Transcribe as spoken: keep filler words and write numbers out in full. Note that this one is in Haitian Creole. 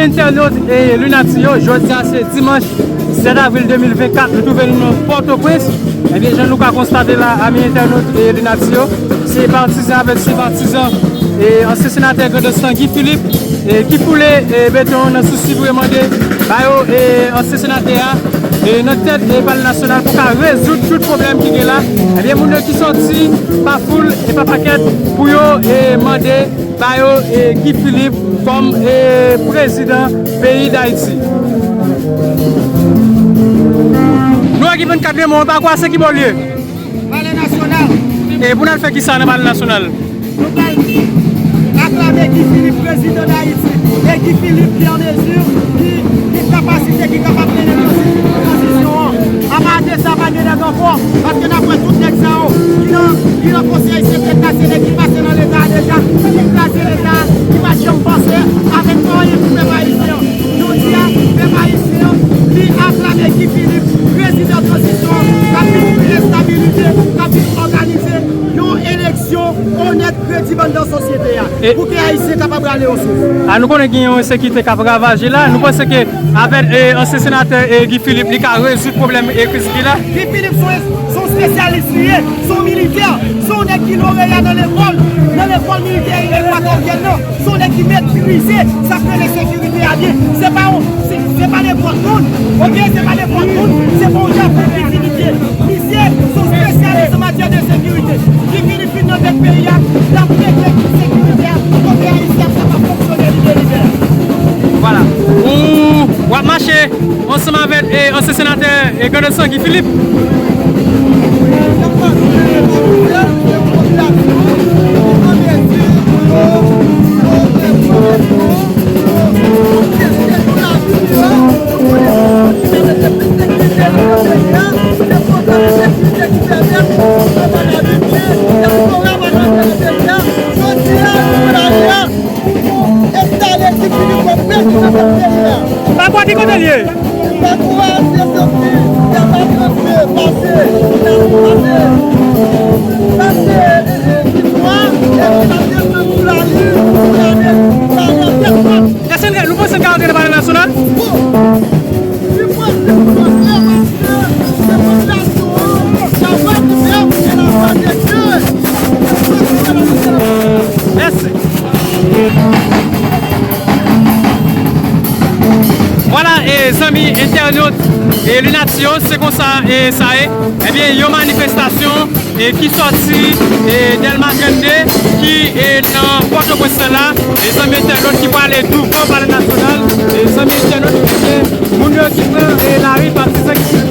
Entènot e Lunatic yo, jodi a se dimanch sèt avril de mil vennkat, nou twouve nou nan Pòtoprens. Ebyen, jan nou ka konstate la, ami entènot e Lunatic yo, se patizan avèk senpatizan e ansyen senatè Grandans lan, Guy Philippe, e ki foule e beton nan sousi pou yo mande ba yo e ansyen senatè a e nan tèt e Palè Nasyonal pou ka rezoud tout pwoblèm ki gen la. Ebyen, moun yo ki sòti pa foul e pa pakèt pou yo e mande ba yo e Guy Philippe kòm e prezidan peyi Dayiti. Nou wè gen vennkat men mwen pa kwè se ki bò l ye. Palè Nasyonal. E pou n al fè kisa nan Palè Nasyonal? Nou pral aklame Guy Philippe prezidan Dayiti. E Guy Philippe ki an mezi, ki gen kapasite, ki kapab mennen transi-, tranzisyon an. Apa de sa, pa gen nèg ankò, paske n ap wè tout nèg sa yo ki nan, ki nan Konsèy Sekrè, se nèg ki pase nan Leta a deja, ki kraze Leta a, ki pa janm panse avèk anyen pou pèp ayisyen an. Jodi a, pèp ayisyen an, li aklame Guy Philippe prezidan tranzisyon an, k ap vin kreye estabilite, k ap vin òganize yon eleksyon onèt, kredib anndan sosyete a, e pou ke Ayisyen kapab rale yon souf. A, nou konnen gen yon ensekirite k ap ravaje la. Nou panse ke avèk e, ansyen senatè e, Guy Philippe, li ka rezoud pwoblèm e kriz ki la? Guy Philippe se yon, se yon espesyalis li ye, se yon militè, se yon nèg ki loreya nan lekòl, nan lekòl militè ekwatoryèn nan. Se yon nèg ki metrize sa k rele sekirite a byen. Se pa yon, se, se pa nenpòt moun. Oke, se pa nenpòt moun. Se pa yon djab ki vin li ye. Misye se yon espesyalis an matyè de sekirite. Li vin, li fin nan tèt peyi a, l ap regle tout sekirite a pou ke Ayiti ap kapab fonksyone libelibè. Vwala. Ou w ap mache ansanm avèk e, ansyen senatè e, Grandans lan, Guy Philippe. Papa, ki kote l ye? Èske nou panse l ka antre nan Palè Nasyonal? Mèsi. Vwala, e, zanmi entènot e Lunatic yo, se konsa e sa ye. Ebyen, yon manifestasyon e ki sòti e Dèlma trannde, ki e nan Pòtoprens la, e zanmi entènot, ki prale douvan Palè Nasyonal, e zanmi entènot, ki gen moun yo ki pran e lari, patizan ki